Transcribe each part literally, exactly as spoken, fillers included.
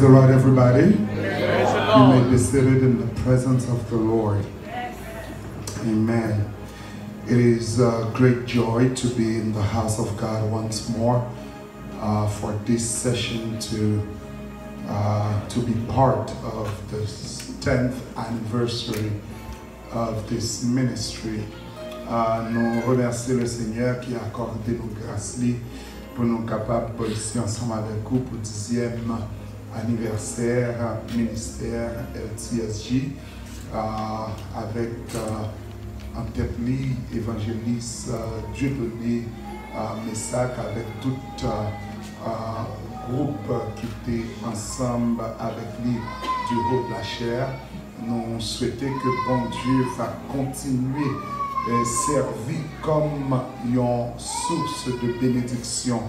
Praise the Lord, everybody. You may be seated in the presence of the Lord. Amen. It is a great joy to be in the house of God once more, uh, for this session to, uh, to be part of the tenth anniversary of this ministry. Ah, nou remèsye le Senyè ki akòde nou gras li pou nou kapab isi ansanm avèk ou pou dizyèm anivèsè ministè L T S J, ah, avèk, ah, an tèt li, evanjelis, ah, Dieudonné, ah, Mesac, avèk tout, ah, ah, gwoup ki te ansanm avèk li du haut de la chair. Nou swete ke Bondye va kontinye, eh, sèvi kòm yon sous de bénédiction,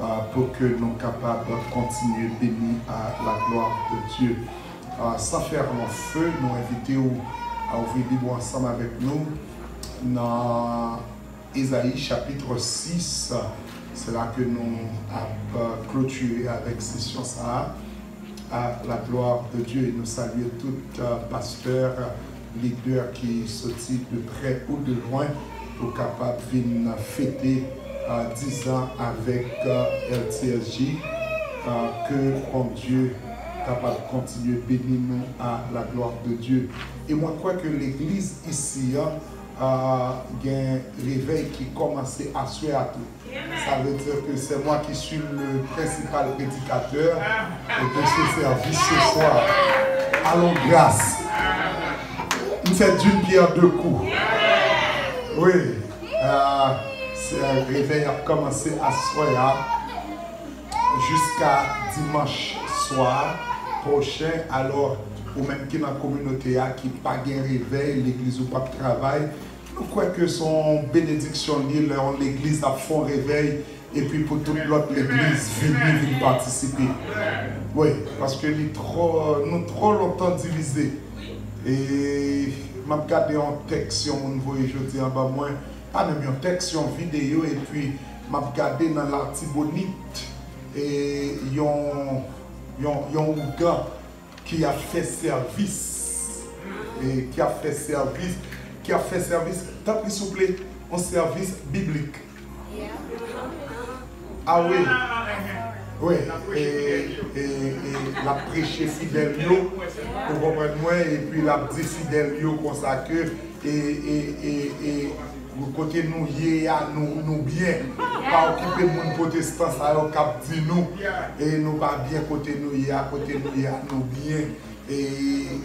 ah, pou ke nou kapab kontinye beni à la gloire de Dieu. Ah, sans faire long feu, nou envite w a ouvri Bib ou ansanm avèk nou nan Ezayi chapit sis, se la ke nou ap klotire avèk sesyon sa a, à la gloire de Dieu. E nou salye tout, euh, pastè, lidè ki soti de prè ou de lwen pou kapab vin fete, euh, dizan avèk, euh, L T S J, euh, ke Bondye kapab kontinye beni nou à la gloire de Dieu. E mwen kwè ke legliz isi a, ah, gen revèy ki kòmanse aswè a tou. Ça veut dire que c'est moi qui suis le principal prédicateur de ce service ce soir. Allons grâce. M fè d'une pierre deux coups. Wi, ah, se revèy ap kòmanse aswè a jiska dimanch swa pwochen. Alò, ou menm ki nan kominote a, ki pa gen revèy, legliz ou p ap travay, nou kwè ke se yon benediksyon li ye lè yon legliz ap fè yon revèy, epi pou tout lòt legliz vini, vin patisipe. Wi, paske li twò, nou twò lontan divize. E m ap gade yon tèks yon moun voye jodi a ban mwen, pa menm yon tèks, yon videyo, epi m ap gade nan Latibonit, e yon, yon, yon ougan ki ap fè sèvis, e ki ap fè sèvis, ki ap fè sèvis, tanpri souple, yon sèvis biblik. Ah wi. Wi, e, e, e l ap preche fidèl yo, ou konprann mwen, epi l ap di fidèl yo konsa ke, e, e, e, e, kote nou ye a, nou, nou byen. Pa okipe moun pwotestan sa yo k ap di nou, e nou pa byen kote nou ye a, kote nou ye a, nou byen. E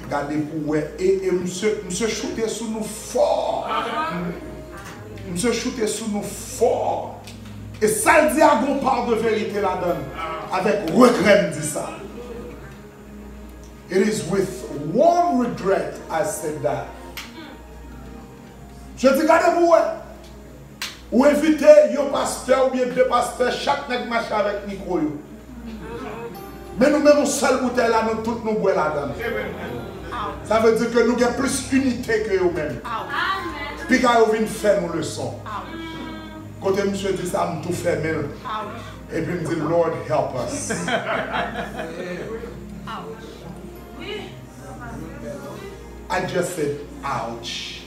gade pou w wè. E, e misye, misye choute sou nou fò. Misye choute sou nou fò. E sa l di a gon pa de verite ladan l. Avèk regrè m di sa. It is with warm regret I said that. Je di gade pou w wè. Ou envite yon pastè oubyen de pastè, chak nèg mache avèk mikwo yo. Men nou menm yon sèl boutèy la, nou tout nou bwè ladan l. Sa vle di ke nou gen plis inite ke yo menm. Piga yo vin fè nou leson. Kote misye di sa, m tou fèmen l. Epi m di, Lord, help us. I just said, ouch.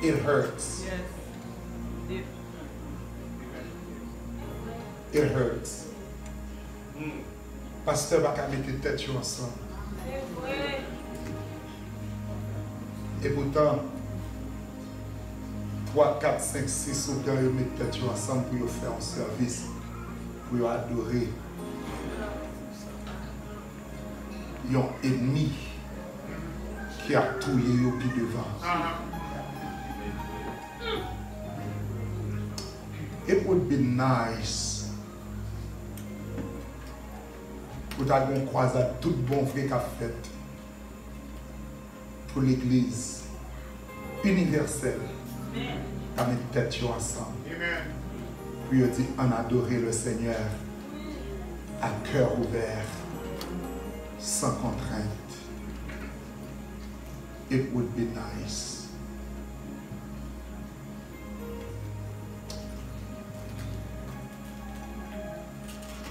It hurts. It hurts. Pastè pa ka mete tèt yo ansanm. Epoutan, twa, kat, senk, sis ougan yo met tèt yo ansanm pou yo fè yon sèvis, pou yo adore yon enmi ki ap touye yo pi devan. It would be nice pou ta gen yon kwazad tout bon vre k ap fèt pou legliz inivèsèl ta met tèt yo ansanm pou yo di, ann adore le Seigneur à cœur ouvert, sans contrainte. It would be nice.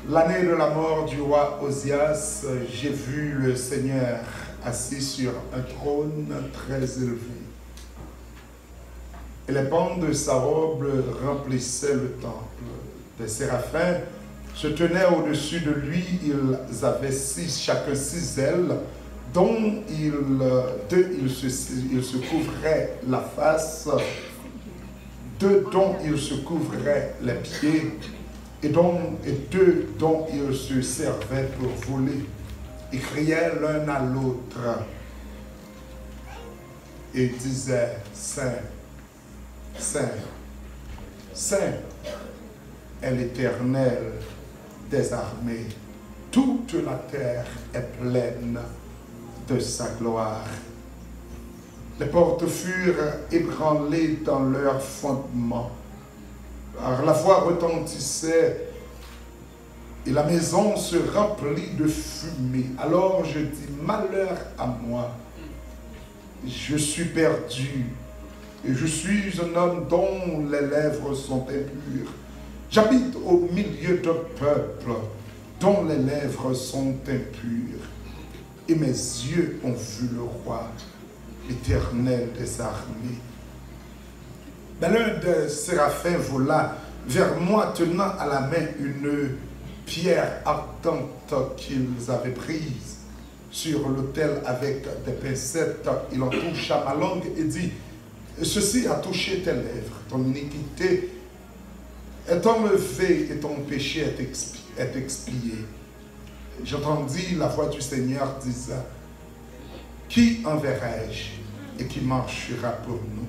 L'année de la mort du roi Ozias, j'ai vu le Seigneur assis sur un trône très élevé. Et les pans de sa robe remplissaient le temple. Des séraphins se tenaient au-dessus de lui, ils avaient six, chacun six ailes, dont ils, deux, ils se, ils se couvraient la face, deux dont ils se couvraient les pieds, et dont, et deux dont ils se servaient pour voler. Ils criaient l'un à l'autre et disaient : Saint, Saint, Saint est l'Éternel des armées. Toute la terre est pleine de sa gloire. Les portes furent ébranlées dans leur fondement. La voix retentissait et la maison se remplit de fumée. Alors je dis : Malheur à moi, je suis perdu, et je suis un homme dont les lèvres sont impures. J'habite au milieu d'un peuple dont les lèvres sont impures, et mes yeux ont vu le roi, l'Éternel des armées. Mais l'un des séraphins vola vers moi, tenant à la main une pierre ardente qu'ils avaient prise sur l'autel avec des pincettes. Il en toucha ma langue et dit : Ceci a touché tes lèvres, ton iniquité est enlevée et ton péché est expi-, est expié. J'entendis la voix du Seigneur disant : Qui enverrai-je et qui marchera pour nous ?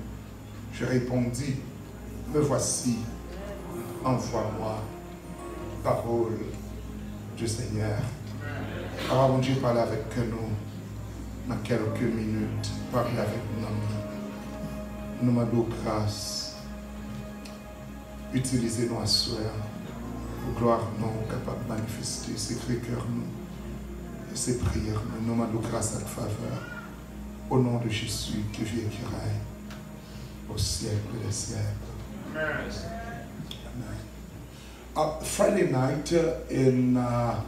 Je répondis : Me voici, envoie-moi. Parole du Seigneur. Papa Bondye, pale avèk kè nou nan kèlke minit. Pale avèk nanm nou. Nou mande w gras. Itilize nou aswè a pou glwa nou kapab manifeste. Se kri kè nou e se priyè nou. Nou mande w gras ak favè. Au nom de Jésus, qui vit et qui règne au siècle des siècles. Amen. Amen. Uh, Friday night, uh, in, uh,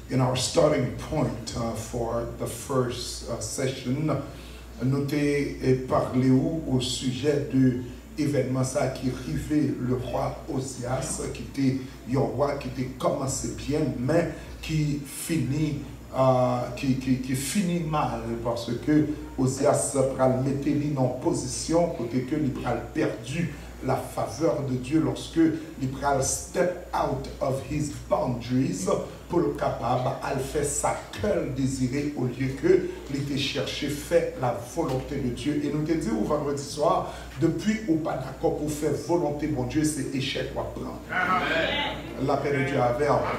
in our starting point, uh, for the first, uh, session, nou te, eh, pale w au sujet de evènman sa ki rive le roi Ozias, ki te yon wa ki te kòmanse byen, men ki fini, ah, ki, ki, ki fini mal, paske Ozias pral mete li nan pozisyon kote ke li pral pèdi la faveur de Dieu lorsque li pral step out of his boundaries pou l kapab al fè sa kè l dezire olye ke li te chèche fè la volonté de Dieu. E nou te di w vandredi swa, depi ou pa dakò pou fè volonte Bondye, se echèk w ap pran. Lapè de Dye avè w.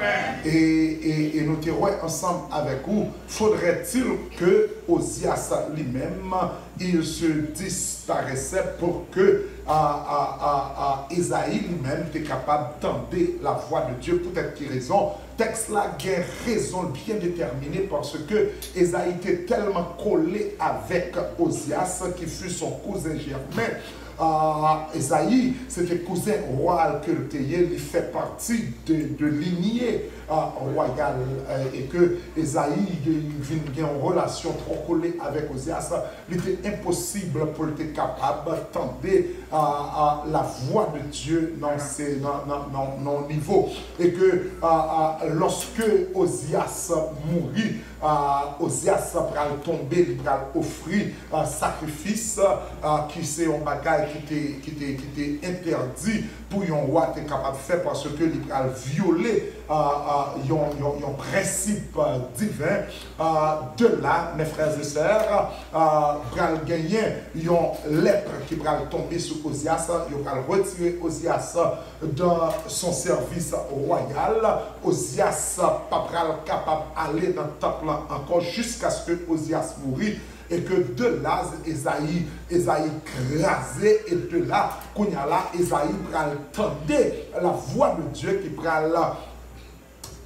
E, e, e nou te wè ansanm avèk ou, faudrait-il que Ozias li menm, il se disparaissait pour que, a, a, a, a, Ezayi li menm te kapab tande la voix de Dieu. Poutèt ki rezon? Tèks la gen rezon l byen detèmine, paske Ezayi te tèlman kole avèk Ozyas, ki fi son kouzen jèmen. Ah, Ezayi, se te kouzen wa l ke l te ye, li fè pati de, de linye, ah, wayal, eh, e ke Ezayi vin gen yon relasyon twò kole avèk Ozyas, li te enposib pou l te kapab tande, ah, ah, la voix de Dieu nan se, nan, nan, nan, nan yon nivo. E ke, ah, ah, lòske Ozyas mouri, ah, Ozyas pral tonbe, li pral ofri, ah, sakrifis, ah, ki se yon bagay ki te, ki te, ki te entèdi pou yon wa te kapab fè, paske li pral vyole, ah, ah, yon, yon, yon prensip, ah, diven. Ah, de là, mes frères et sœurs, ah, pral genyen yon lèp ki pral tonbe sou Ozyas, yo pral retire Ozyas dans son service royal. Ozyas pa pral kapab ale nan tanp lan ankò jiskaske Ozyas mouri, e ke de là, Ezayi, Ezayi kraze, e de là, kounye a la, Ezayi pral tande la voix de Dieu ki pral,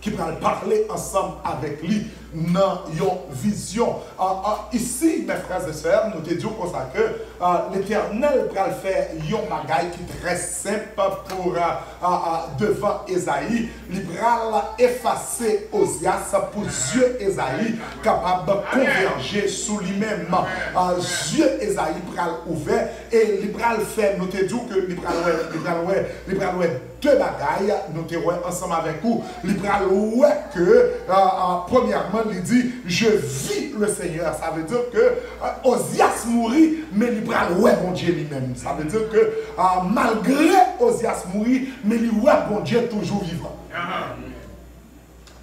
ki pral pale ansanm avèk li. nan yon vizyon. An, an, isi, mes frères et sœurs, nou te di w konsa ke, a, Letènèl pral fè yon bagay ki trè senp pou, a, a, a, devan Ezayi. Li pral efase Ozyas pou zye Ezayi kapab konvèje sou li menm. A, zye Ezayi pral ouvè e li pral fè, nou te di w ke li pral wè, li pral wè, li pral wè de bagay, nou te wè ansanm avèk ou. Li pral wè ke, a, a, premyèman, li di, Je vis le Seigneur. Sa vle di ke, a, Ozyas mouri, men li pral wè Bondye li menm. Sa vle di ke, a, malgre Ozyas mouri, men li wè Bondye toujou vivan.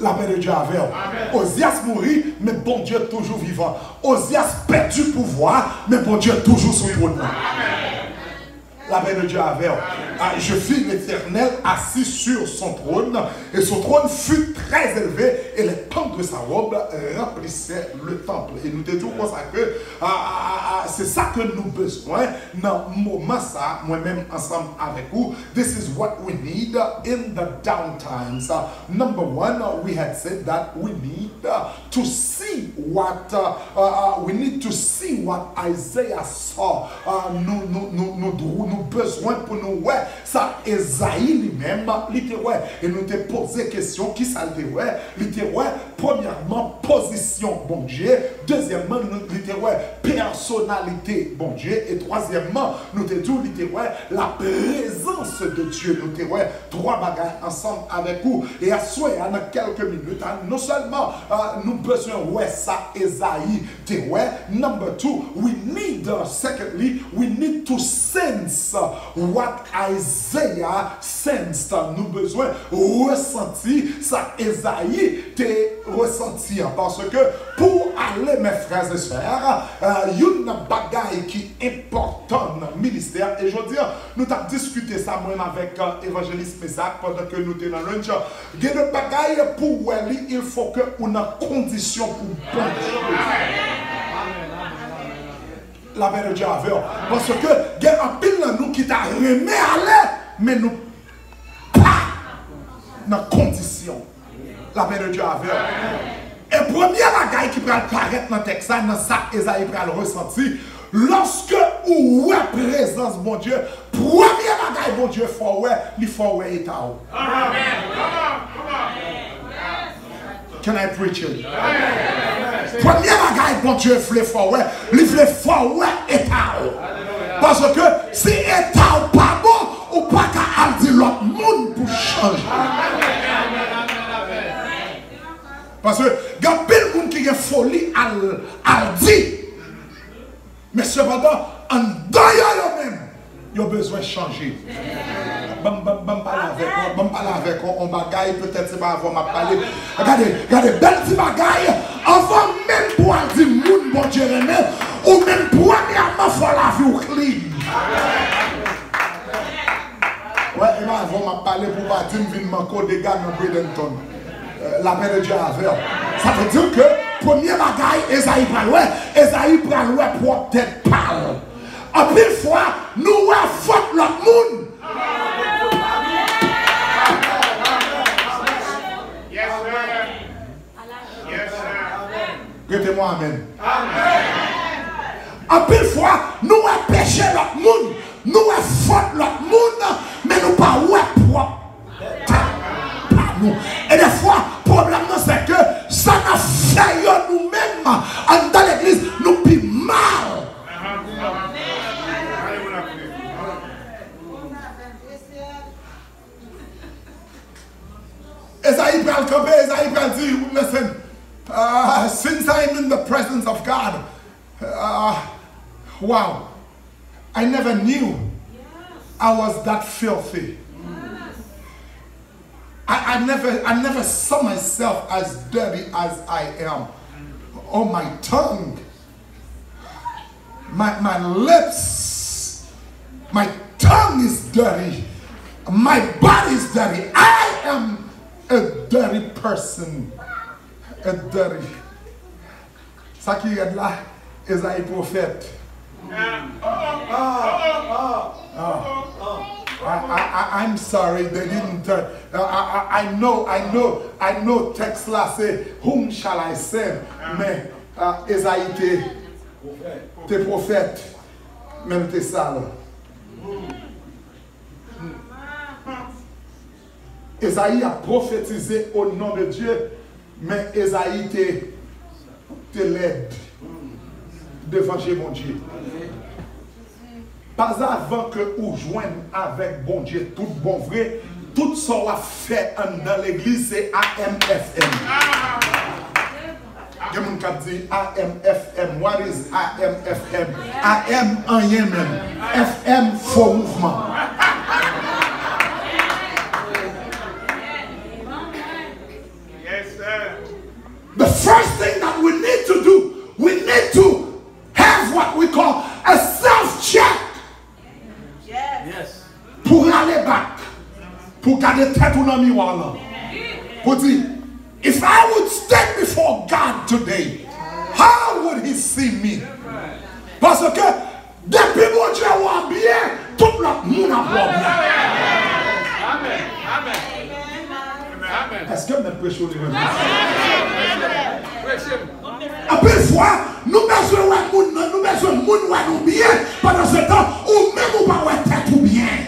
Lapè de Dye avè w. Ozyas mouri, men Bondye toujou vivan. Ozyas pèdi pouvwa, men Bondye toujou sou twòn nan. Lapè de Dye avè w. Ah, je vis l'Éternel assis sur son trône, et son trône fut très élevé, et les pans de sa robe remplissaient le temple. E nou te di w konsa ke, ah, ah, ah, ah, se sa ke nou bezwen nan moman sa, mwen menm ansanm avèk ou. This is what we need in the down times. Uh, number one, uh, we had said that we need, uh, to see what, uh, uh, uh, we need to see what Isaiah saw. Uh, nou, nou, nou, nou, nou bezwen pou nou wè sa Ezayi li menm li te wè. E nou te poze kesyon, kisa l te wè? Li te wè, premyèman, pozisyon Bondye. Dezyèmman, nou, li te wè pèsonalite Bondye. E twazyèmman, nou te di w li te wè la présence de Dieu. Nou te wè twa bagay ansanm avèk ou. E aswè a, nan kèlke minit, a, non sèlman, a, nou bezwen wè sa Ezayi te wè. Number two, we need, uh, secondly, we need to sense, uh, what Isaiah sensed. Nou bezwen resanti sa Ezayi te resanti an. Paske pou ale, mes frères et sœurs, euh, youn nan bagay ki enpòtan nan ministè, e jodi a, nou t ap diskite sa, mwen avèk, euh, Evanjelis Mesak, pandan ke nou te nan lunch, gen de bagay pou wè li, il faut que ou nan kondisyon pou Bondye. Lapè de Dye avè w. Paske gen anpil nan nou ki ta renmen ale, men nou pa nan kondisyon. Lapè de Dye avè w. E premye bagay ki pral parèt nan tèks la, nan sa Ezayi pral resanti, lòske ou wè prezans Bondye, premye bagay Bondye fè w wè, li fè w wè eta w. Can I preach it? Premye bagay Bondye vle fè w wè, li vle fè w wè eta w. Paske si eta w pa bon, ou pa ka al di lòt moun pou chanje. Paske gen anpil moun ki gen foli al, al di. Men sepandan, anndan yo, yo menm, yo bezwen chanje. Ban m, ban m, ban m pale avèk ou, ban m pale avèk ou, on bagay, petèt se pa avè w m ap pale. Gade, gade, bèl ti bagay, anvan menm pou al di moun Bondye renmen, ou menm premyèman fò lavi w clean. Wè, e pa avè w m ap pale pou w pa di m vin manke w dega nan Bradenton. Euh, lapè de Dye avè w. Sa vle di ke premye bagay Ezayi pral wè, Ezayi pral wè pwòp tèt pa l. Anpil fwa, nou wè fòt lòt moun. Rete mwen, amèn. Anpil fwa, nou wè peche lòt moun, nou wè fòt lòt moun, men nou pa wè pwòp tèt pa nou. E defwa, pwoblèm nan se ke sa n ap fè yo nou menm anndan legliz, nou pi mal. Ezayi pral kanpe, Ezayi pral di, listen, uh, since I am in the presence of God, uh, wow, I never knew I was that filthy. I, I never, I never saw myself as dirty as I am. Oh, my tongue. My, my lips, my tongue is dirty. My body is dirty. I am a dirty person. A dirty. Sa ki rèd la, Ezayi pwofèt. Ah, ah, ah. I, I, I, I'm sorry, they didn't turn. I, I, I know, I know, I know text la se Whom shall I send? Men uh, Ezayi te, te pwofèt, men l te sal. Ezayi ap pwofetize au nom de Dieu, men Ezayi te, te lèd devan je Bondye. Pas avan ke ou jwenn avèk Bondye tout bon vre, tout sa w ap fè anndan legliz se A M F M. Gen moun k ap di A M F M, what is A M F M? A M anyen menm. F M fo mouvman. The first thing that we need to do, we need to have what we call a self check. Pou rale bak, pou gade tèt ou nan miwa lan, pou di, if I would stand before God today, how would he see me? Paske depi Bondye wè w byen, tout lòt moun ap wè w byen. Èske m mèt preche w li menm? Anpil fwa, nou bezwen wè moun nan, nou bezwen moun wè nou byen, pandan se tan, ou menm ou pa wè tèt ou byen.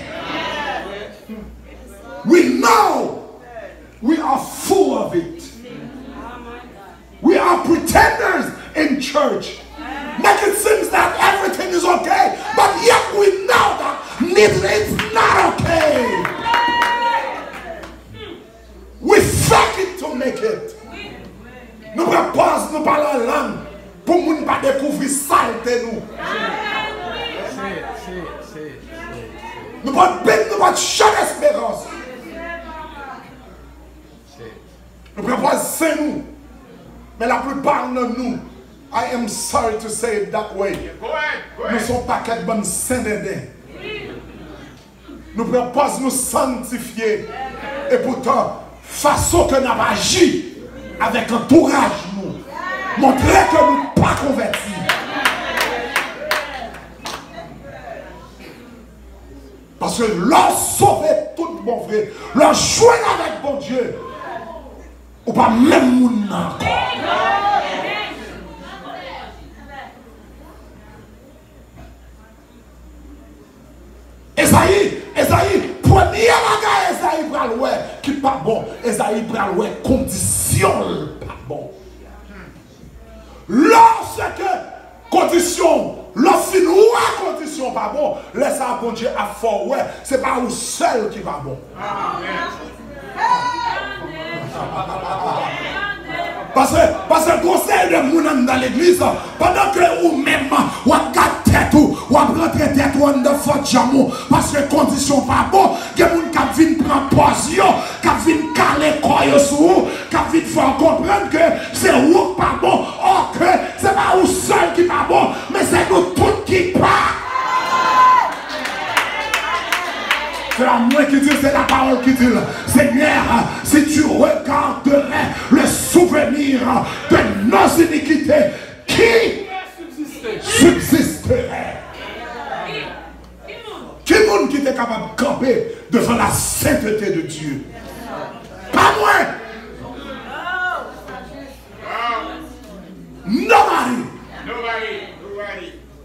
We know we are full of it. We are pretenders in church. Make it seems that everything is okay, but yet we know that it's not okay. We fake it to make it. Nou pran pòz nou pale an lang pou moun pa dekouvri salte nou. Nou pot big, nou pot chan esperans. Nou pran pòz sen nou. Men laplipa nan nou, I am sorry to say it that way, nou se yon pakèt bann sen denden. Nou pran pòz nou sanntifye. Epoutan, fason ke n ap aji avèk antouraj nou montre ke nou pa konvèti. Paske lè w sove tout bon vre, lè w jwenn avèk Bondye, ou pa menm moun nan ankò. Ezayi, Ezayi, premye bagay Ezayi pral wè ki pa bon, Ezayi pral wè kondisyon l pa bon. Lòske kondisyon, lè w fin wè kondisyon pa bon, lè sa a Bondye ap fè w wè se pa ou sèl ki pa bon. Paske, paske gon seri de moun anndan legliz, pandan ke ou menm w ap gad tèt ou, w ap rantre tèt ou anndan fòt janm ou, paske kondisyon pa bon, gen moun k ap vin pran pòz yo, k ap vin kale kò yo sou ou, k ap vin fè w konprann ke se ou k pa bon, òke se pa ou sèl ki pa bon, men se nou tout ki pa. Se pa mwen ki di l, se lapawòl ki di l. Seigneur, si tu regarderais le souvenir de nos iniquités, qui subsisterait? Ki moun ki te kapab kanpe devan la sainteté de Dieu? Pa mwen. Nobody.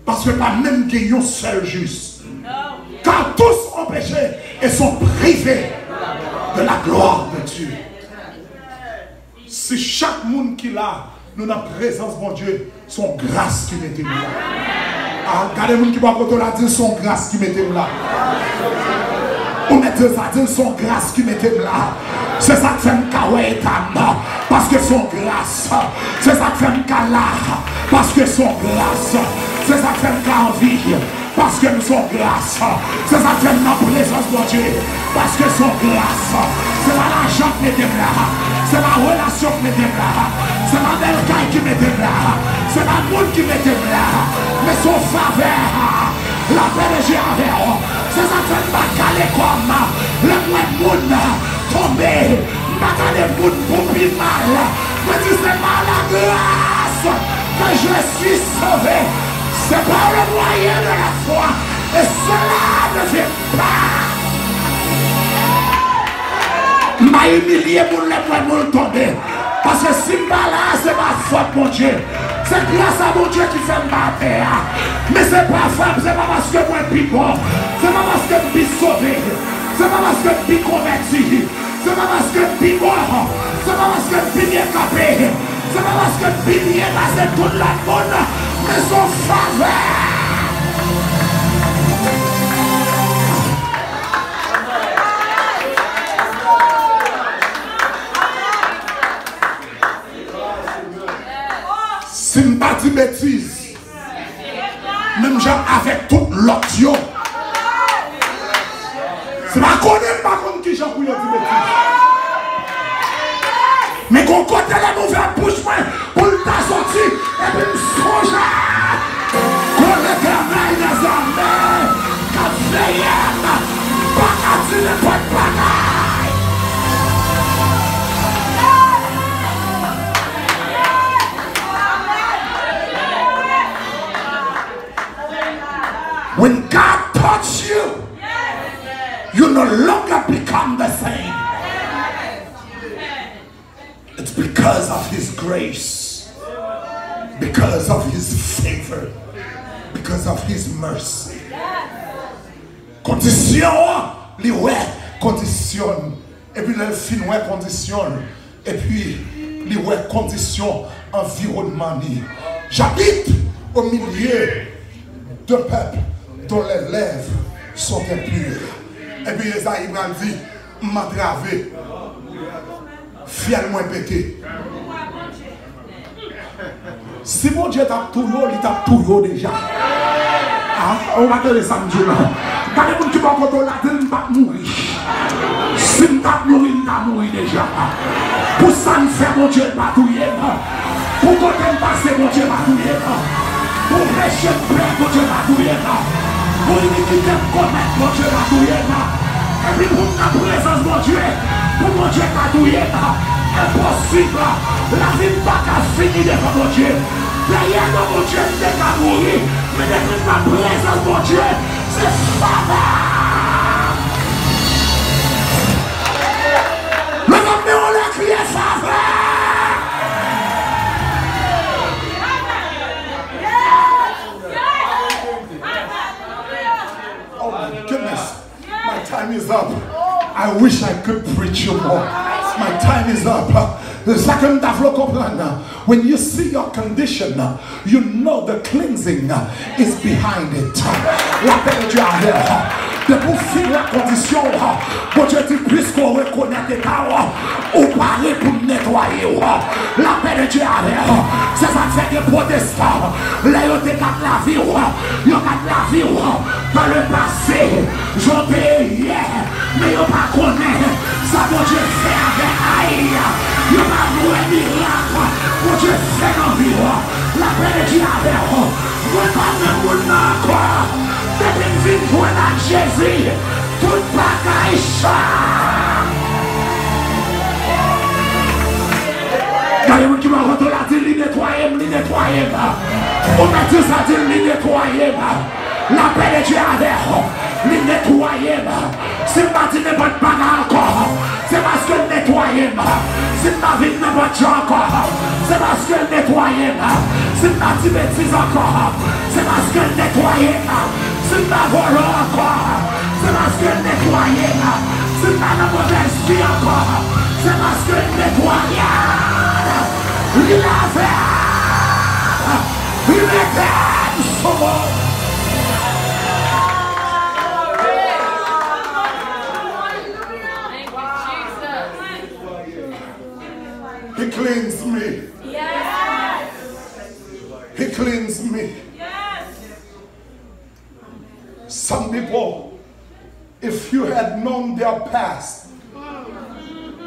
Paske pa menm gen yon sèl jis. Car tous ont péché et sont privés de la gloire de Dieu. Si chak moun ki la, nou nan prezans Bondye, se yon gras ki mete m la. Ah, gade moun ki bò kote w la, di l se yon gras ki mete m la. Ou mèt di l sa, di l se yon gras ki mete m la. Se sa k fè m ka wè eta m, paske se yon gras. Se sa k fè m ka la, paske se yon gras. Se sa k fè m ka anvi, paske m se yon gras. Se sa k fè m nan prezans Bondye, paske se yon gras. Se pa lajan k mete m la, se pa relasyon k mete m la, se pa bèl kay ki mete m la, se pa moun ki mete m la, men se yon favè. Lapè de Dye avè w. Se sa k fè m pa kale kò m lè m wè moun tonbe. M pa gade moun pou pi mal. Mwen di, c'est par la grâce que je suis sauvé. C'est par le moyen de la foi. Et cela ne vient pas M pa imilye moun lè m wè moun tonbe. Paske si m pa la a, se pa fòt Bondye. Se gras a Bondye ki fè m pa atè a. Men se pa fòt, se pa paske mwen pi bon. Se pa paske m pi sove. Se pa paske m pi konvèti. Se pa paske m pi bon. Se pa paske m pi byen kanpe. Se pa paske m pi byen pase tout lòt moun. Men se yon favè. Si m pa di betiz, menm jan avèk tout lòt yo, se pa konnen m pa konn kijan pou yo di betiz. Men gon kote lè m ouvè bouch mwen pou l ta soti, epi m sonje gon Letènèl dèzame k ap veye m, m pa ka di nenpòt bagay. When God touch you, you no longer become the same. It's because of His grace, because of His favor, because of His mercy. Kondisyon an, li wè kondisyon, epi lè l fin wè kondisyon, epi li wè kondisyon anviwònman li. J'habite au milieu d'un peuple dont les lèvres sont impures. Epi Ezayi pral di, m antrave, fyèl mwen pete. Si Bondye t ap touye w, li t ap touye w deja. Ah, ou pa tande sa m di w la. Gade moun ki bò kote w la, di l, m p ap mouri. Si m t ap mouri, m ta mouri deja. Pou sa m fè, Bondye pa touye m. Pou kote m pase, Bondye pa touye m. Pou peche m fè, Bondye pa touye m. Pou inikite m komèt, Bondye pa touye m. Epi pou m nan prezans Bondye, pou Bondye pa touye m, enposib. Lavi m pa ka fini devan Bondye. Dèyè non Bondye, m te ka mouri, men depi m nan prezans Bondye, se favè. Leve men w anlè, kriye favè. Oh my goodness. My time is up. I wish I could preach you more. My time is up. Sa ke m ta vle w konprann, when you see your condition, you know the cleansing is behind it. Lapè de Dye avè w. Depi w fin wè kondisyon w, Bondye di, piske w rekonèt eta w, ou pare pou m netwaye w. Lapè de Dye avè w. Se sa k fè gen pwotestan, lè yo te gad lavi w, yo gad lavi w dans le passé, jan w te ye yè, men yo pa konnen sa Bondye fè avè Ayi. Yo pa wè mirak Bondye fè nan vi w. Lapè de Dye avè w. Mwen pa menm moun nan ankò. Depi m vin jwenn ak Jezi, tout bagay chanje. Gade moun ki bò kote w la, di l, li netwaye m, li netwaye m. Ou mèt di sa, di l, li netwaye m. Lapè de Dye avè w. Li netwaye m. Si m pa di nenpòt bagay ankò, se paske l netwaye m. Si m pa viv nenpòt jan ankò, se paske l netwaye m. Si m pa di betiz ankò, se paske l netwaye m. Si m pa vòlò ankò, se paske l netwaye m. Si m pa nan movèz vi ankò, se paske l netwaye m. Li lave m. Li mete m sou mwen. He cleans me. He cleans me. Some people, if you had known their past,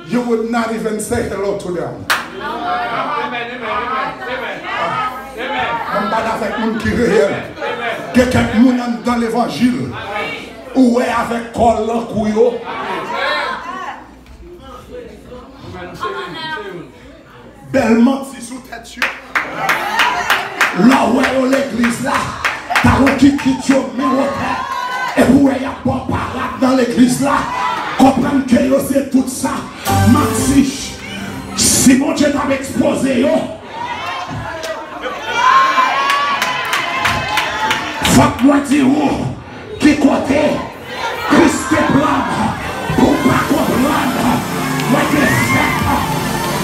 you would not even say hello to them. Amen, amen, amen, amen, amen. Mwen m pale avèk moun ki reyèl. Gen kèk moun anndan levanjil, ou wè avèk kò lankou yo. Bèl manti sou tèt yo. Lè w wè yo legliz la, talon kikit yo men wotè. Epi w wè y ap ba w parad nan legliz la. Konprann ke yo se tout sa. Bondye t ap ekspoze yo. Fòk mwen di ou ki kote Kris te pran m pou w pa konprann. Mwen te fèt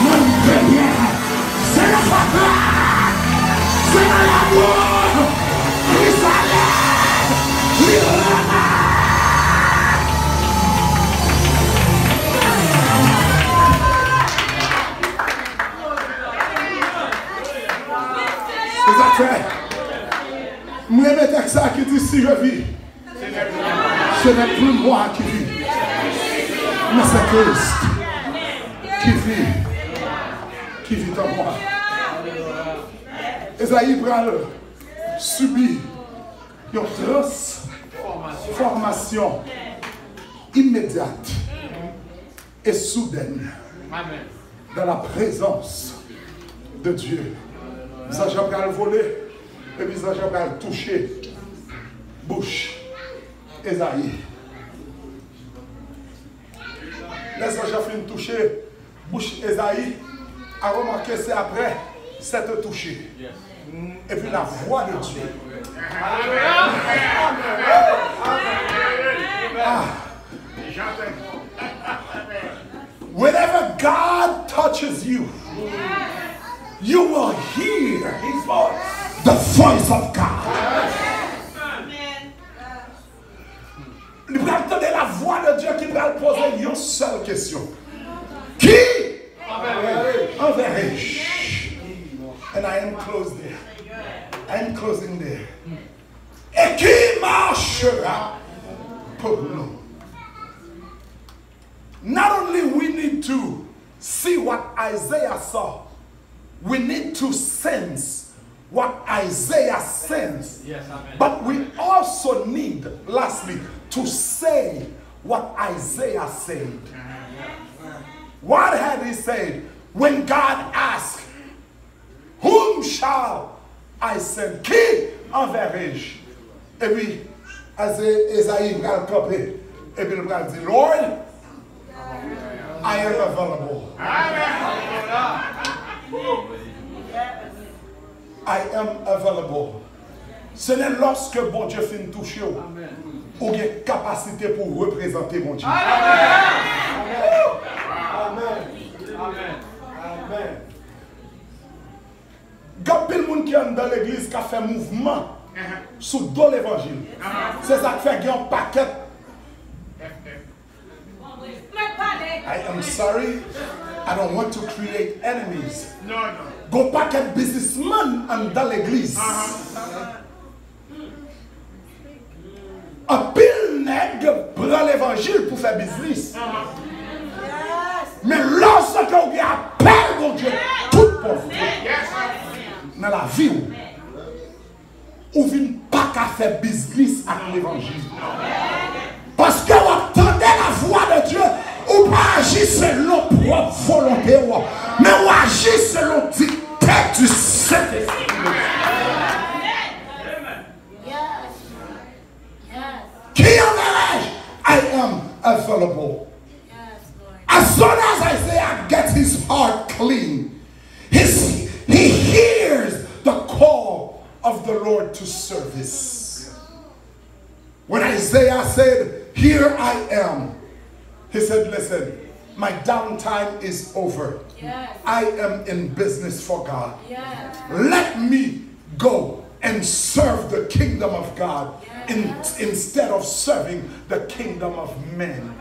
moun de byen. Se nan fatra, se nan lanmou Kris ale, li renmen. Se sa k fè. M renmen tèks sa ki di, si je vis, ce n'est plus moi qui vis, mais c'est Christ qui vit, qui vit en moi. Ezayi pral sibi yon transfòmasyon imedyat e soudèn dans la présence de Dieu. Zanj lan pral vole, epi zanj lan pral touche bouch Ezayi. Lè zanj lan fin touche bouch Ezayi, a remake se apre sèt touche. Epi la vwa de Dye. Ah. Whenever God touches you, you will hear the voice of God. Li pral tande la vwa de Dye ki pral poze yon sèl kesyon. Qui enverrai-je? And I am close there. I am closing there. Et qui marchera pour nous? Not only we need to see what Isaiah saw, we need to sense what Isaiah sensed. Yes, amen. But we also need, lastly, to say what Isaiah said. What had he said when God asked, "Whom shall I send?" Qui enverrai-je? Epi, Eze-, Ezayi pral kanpe. Epi l pral di, "Lord, I am available. I am available." Se lè lòske Bondye fin touche w, ou gen kapasite pou w reprezante Bondye. Amen. Amen. Amen. Gen anpil moun ki anndan legliz k ap fè mouvman sou do levanjil. Se sa k fè gen yon pakèt, I am sorry, I don't want to create enemies. Gen yon pakèt biznismann anndan legliz. Anpil nèg pran levanjil pou fè biznis. Men lòske w gen apèl Bondye, tout pòv nan lavi w, ou vin pa ka fè biznis ak levanjil. Paske w ap tande lavwa de Dye, ou pa aji selon pwòp volonte w, men w aji selon dikte du Saint-Esprit de Dieu. Qui enverrai-je? I am available. As soon as Isaiah gets his heart clean, his, he hears the call of the Lord to service. When Isaiah said, "Here I am," he said, "Listen, my downtime is over. I am in business for God. Let me go and serve the kingdom of God in, instead of serving the kingdom of men."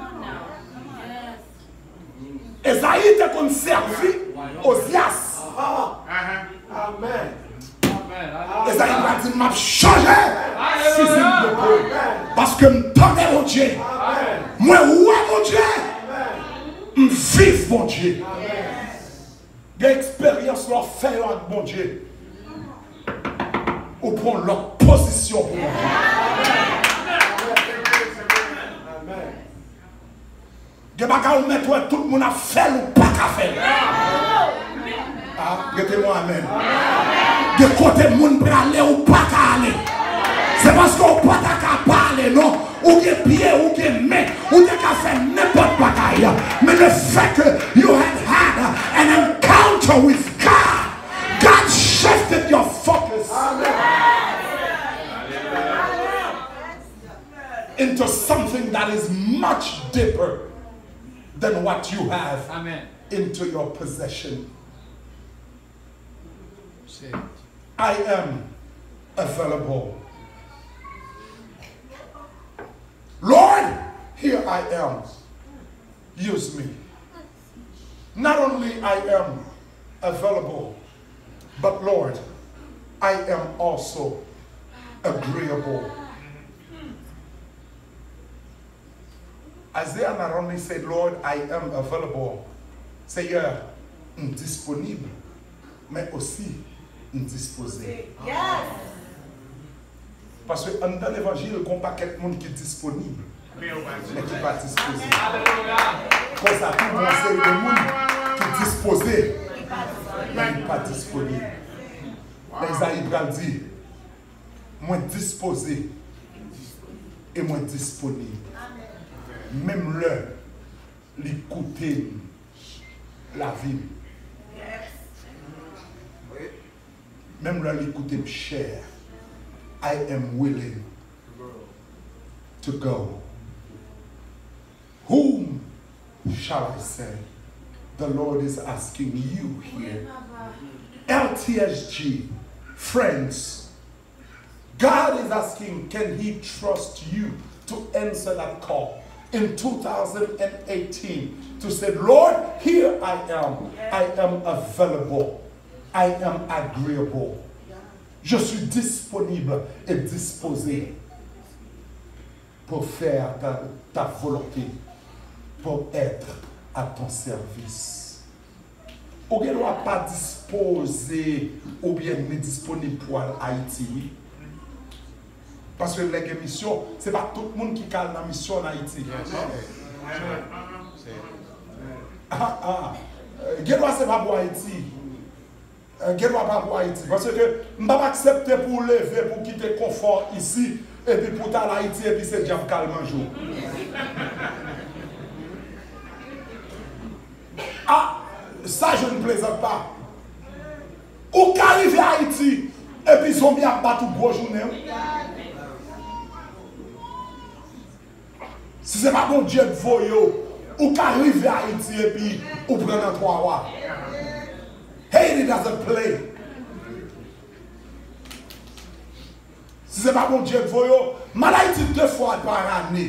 Ezayi te konn sèvi Ozyas. Amen. Ezayi pral di, "M ap chanje fizik de po. Paske m tande Bondye. Mwen wè Bondye. M viv Bondye." Gen eksperyans lè w fè yo ak Bondye, ou pran lòt pozisyon pou Bondye. Gen bagay ou mèt wè tout moun ap fè l, ou pa ka fè l. Ah, rete mwen amèn. Gen kote moun prale, ou pa ka ale. Se paske ou pa ta ka pa ale, non. Ou gen pye, ou gen men, ou te ka fè nenpòt bagay. Men le fait que you had had an encounter But with God, God shifted your focus into something that is much deeper than what you have into your possession. I am available. Lord, here I am. Use me. Not only I am available, but Lord, I am also agreeable. Isaiah not only said, Lord, I am available. Seyè, m disponib, men osi m dispoze. Paske anndan levanjil, gon pakèt moun ki disponib, men ki pa dispoze. Konsa tou, gon seri de moun ki dispoze, men ki pa disponib. Men Izayi pral di, mwen dispoze e mwen disponib. Menm lè li koute m lavi m. Menm lè li koute m chè, I am willing to go. Whom shall I send? The Lord is asking you here. L T S G, friends, God is asking, can He trust you to answer that call in two thousand eighteen to say, Lord, here I am. I am available. I am agreeable. Je suis disponible et disposé pour faire ta, ta volonté, pour être à ton service. Ou gen dwa pa dispoze oubyen ni disponib pou al Ayiti, wi. Paske lè gen misyon, se pa tout moun ki ka al nan misyon an Ayiti. Ah, ah. Gen dwa se pa pou Ayiti. Gen dwa pa pou Ayiti. Paske m p ap aksepte pou w leve, pou w kite konfò isi, epi pou w t al Ayiti, epi se dyab k al manje w. Ah, ça je ne plaisante pas. Ou ka rive Ayiti, epi zonbi ap bat ou gwo jounen, wi. Si se pa Bondye k voye w, ou ka rive Ayiti epi ou pran nan twa wa. Haiti doesn't play. Si se pa Bondye k voye w, m al Ayiti de fwa pa ane.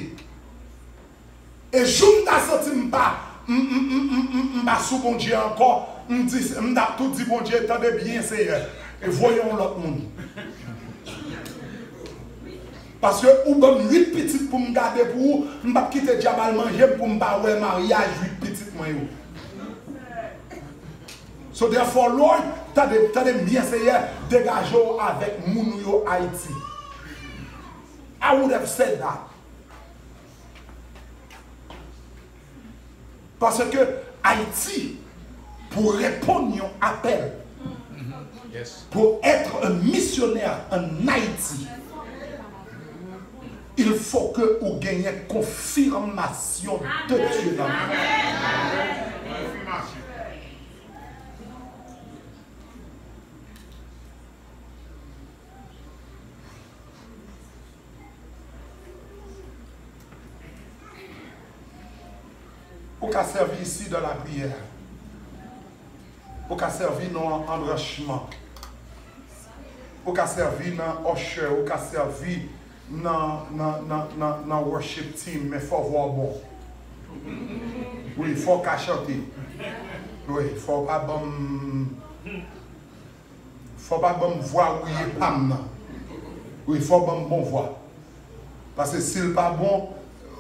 E jou m ta santi m pa, m, m, m, m, m, m pa sou Bondye ankò, m di, m t ap tou di Bondye, tande byen, Seyè, e voye yon lòt moun. Paske ou ban m uit pitit pou m gade pou ou, m p ap kite dyab al manje m pou m pa wè maryaj uit pitit mwen yo. So therefore, Lord, tande, tande m byen, Seyè, degaje w avèk moun ou yo Ayiti. I would have said that. Paske Ayiti, pou reponn yon apèl, pour être un missionnaire en Haïti, il faut que ou genyen konfimasyon de Dye nan vi w. Ou ka sèvi isi dan lapriyè. Ou ka sèvi nan anbranchman. Ou ka sèvi nan usher. Ou ka sèvi nan, nan, nan, nan, nan worship team. Men fò vwa w bon. Wi, fò w ka chante. Wi, fò w pa ban m Fò w pa ban m vwa wouye pa m nan. Wi, fò w ban m bon vwa. Paske si l pa bon,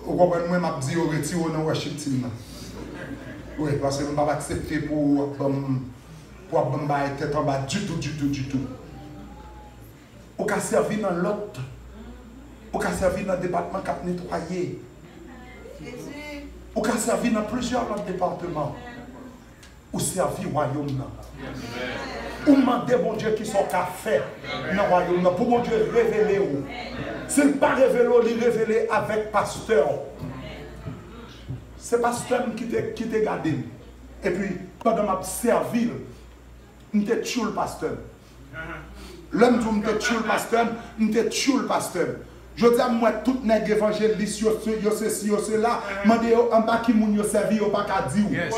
ou konprann mwen, m ap di yo retire w nan worship team nan. Wi, paske m p ap aksepte pou w ap ban m, pou w ap ban m bagay tèt anba ditou, ditou, ditou. Ou ka sèvi nan lòt, ou ka sèvi nan depatman k ap netwaye. Ou ka sèvi nan plizyè lòt depatman. Ou sèvi wayòm nan. Ou mande Bondye kisa w ka fè nan wayòm nan. Pou Bondye revele w. Si l pa revele w, li revele avèk pastè w. Se pastè m ki te, ki te gade m. Epi, pandan m ap sèvi l, M te tchoul pastè m. Lè m di w m te tchoul pastè m, m te tchoul pastè m. Jodi a m wè tout nèg evanjelis yo se, yo sesi, yo sela, mande yo anba ki moun yo sèvi, yo pa ka di w.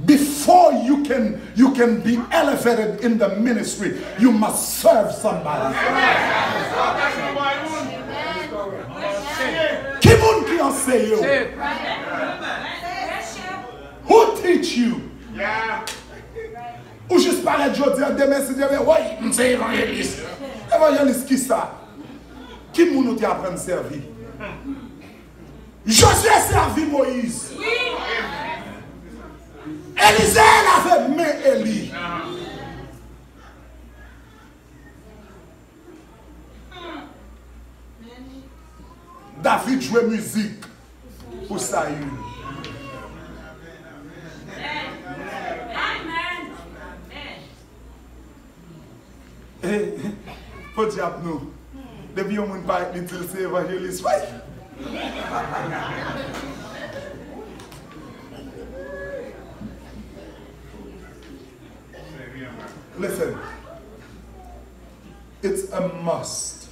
Before you can, you can be elevated in the ministry, you must serve somebody. Ki moun ki anseye w? Who teach you? Ou jis parèt jodi a, demen si Dye vle, woy, m se evanjelis. Evanjelis kisa? Ki moun ou te aprann sèvi? Jozye sèvi Moyiz. Elize lave men Eli. David jwe mizik pou Sayil. E, podyab nou. Depi yon moun parèt li di l se evanjelis, wi. Listen. It's a must.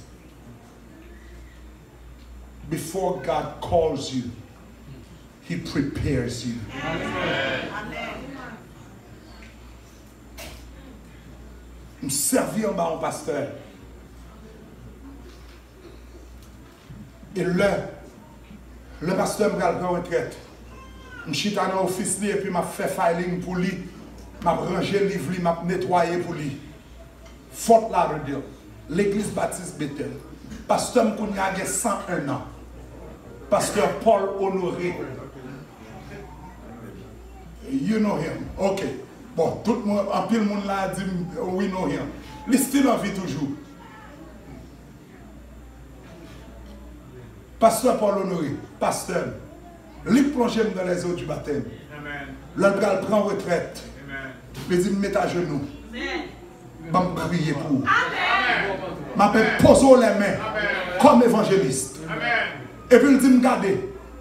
Before God calls you, He prepares you. M sèvi anba yon pastè. E lè, lè pastè m pral pran retrèt, m chita nan ofis li epi m ap fè filing pou li, m ap ranje liv li, m ap netwaye pou li. Fort Lauderdale, Legliz Batis Betèl. Pastè m kounye a gen san en an. Pastè Paul Honoré. You know him. Ok. Bon, tout moun, anpil moun la di m, we know him. Li still an vi toujou. Pastè Paul Honoré, pastè m, li k plonje m dans les eaux du baptême. Lè l pral pran retrèt, li di m, met ajenou. Ban m priye pou ou. M ape poze w lèmen kòm evanjelis. Epi l di m, gade,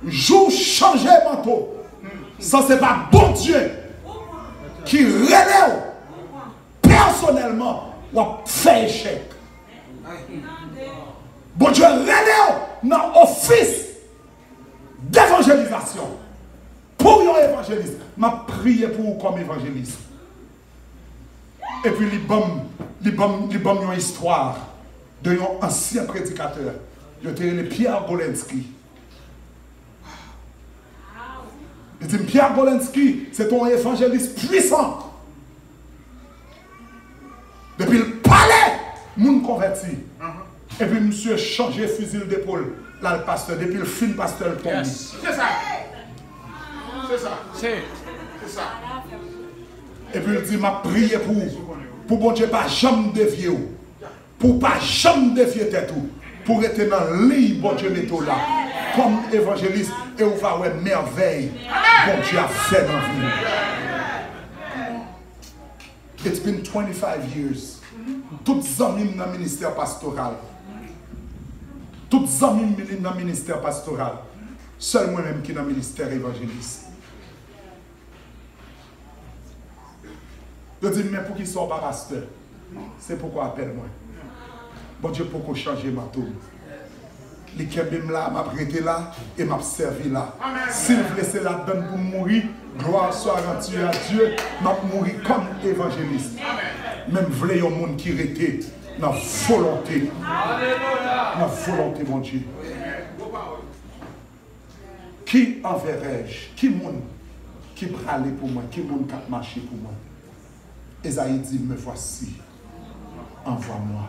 jou w chanje manto, san se pa Bondye ki rele w pèsonèlman, w ap fè echèk. Bondye rele w nan ofis devanjelizasyon. Pou yon evanjelis, m ap priye pou ou kòm evanjelis. Epi li ban m, li ban m, li ban m yon istwa de yon ansyen predikatè. Yo te rele Pierre Golensky. Li di m, Pierre Golensky, se te yon evanjelis pwisan. Depi l pale, moun konvèti. Epi misye chanje fizi l depo l, l al pastè. Depi l fin pastè, l tonbe. Se sa. Se sa. Se sa. Epi l di, m ap priye pou ou, pou Bondye pa janm devye w, pou w pa janm devye tèt ou, pou w rete nan liy Bondye mete w la kòm evanjelis, e w va wè mèvèy Bondye ap fè nan vi w. It's been twenty-five years. Tout zanmi m nan ministè pastoral. Tout zanmi m nan ministè pastoral. Sèl mwen menm ki nan ministè evanjelis. Yo di m, men poukisa w pa pastè? Se poko apèl mwen. Bondye poko chanje manto m. Li kenbe m la, m ap rete la, e m ap sèvi la. Si l vle, se ladann pou m mouri. Gloire soit rendue à Dieu. M ap mouri kòm evanjelis. Men m vle yon moun ki rete nan volonte, nan volonte Bondye. Qui enverrai-je? Ki moun ki prale pou mwen? Ki moun k ap mache pou mwen? Ezayi di, me voici, envoie-moi.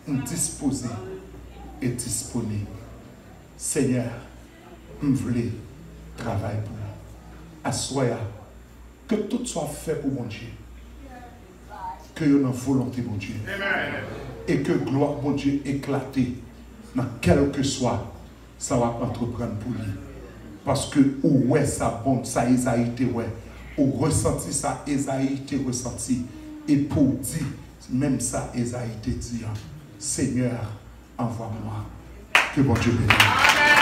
M dispoze e disponib. Senyè, m vle travay pou ou. Aswè a, ke tout sa w ap fè pou Bondye, ke yo nan volonte Bondye. E ke glwa Bondye eklate nan kèlkeswa sa w ap antreprann pou li. Paske ou wè sa bon, sa Ezayi te wè. Ou resanti sa Ezayi te resanti. E pou w di menm sa Ezayi te di an, Senyè, envoie-moi. Ke Bondye beni w.